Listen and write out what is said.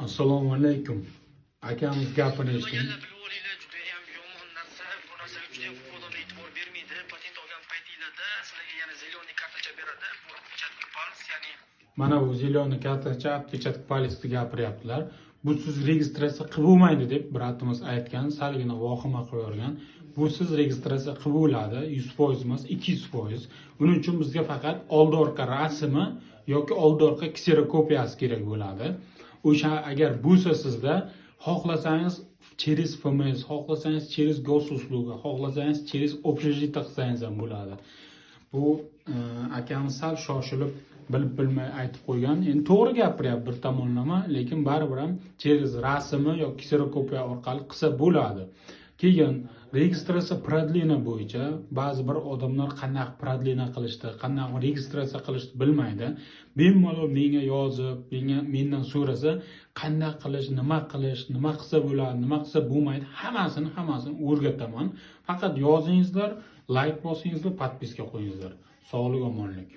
Assalomu alaykum. Akamiz gapini eshiting. Bilmaganlar bilib olinglar, judayam yomon narsa. Bu narsaga judayam ko'p odamlar e'tibor bermaydi. Patent olgan paytinglarda sizlarga yana зеленый kartacha beradi. Bu отпечатки палец, ya'ni Mana bu зеленый kartacha, отпечаток палец ni gapiryaptilar. Busiz registratsiya qilib bo'lmaydi deb брат imiz aytgan, salgina vahima qilib. Busiz registratsiya qilib bo'ladi, 100% emas, 200%. Buning uchun bizga faqat oldi orqa rasmi yoki oldi orqa kserokopiyasi kerak bo'ladi. O'sha agar bo'lsa sizda, xohlasangiz через ФМС, xohlasangiz через госуслуга, xohlasangiz через общежитие qilsangiz ham bo'ladi. Bu akamiz sal shoshilib, bilib bilmay aytib qo'ygan. Endi to'g'ri gapiryapti bir tomonlama, lekin baribir ham через rasmi yoki kserokopiya orqali qilsa bo'ladi. Keyin registratsiya продление bo'yicha ba'zi bir odamlar qanaqa продление qilishni, qanaqa registratsiya qilishni bilmaydi. Bemalol menga yozib, mendan so'rasa, qanday qilish, nima qilish, nima qilsa bo'ladi, nima qilsa bo'lmaydi, hammasini o'rgataman. Faqat yozingizlar, layk bosingizlar, подписка qo'yingizlar. Sog'lik, omonlik.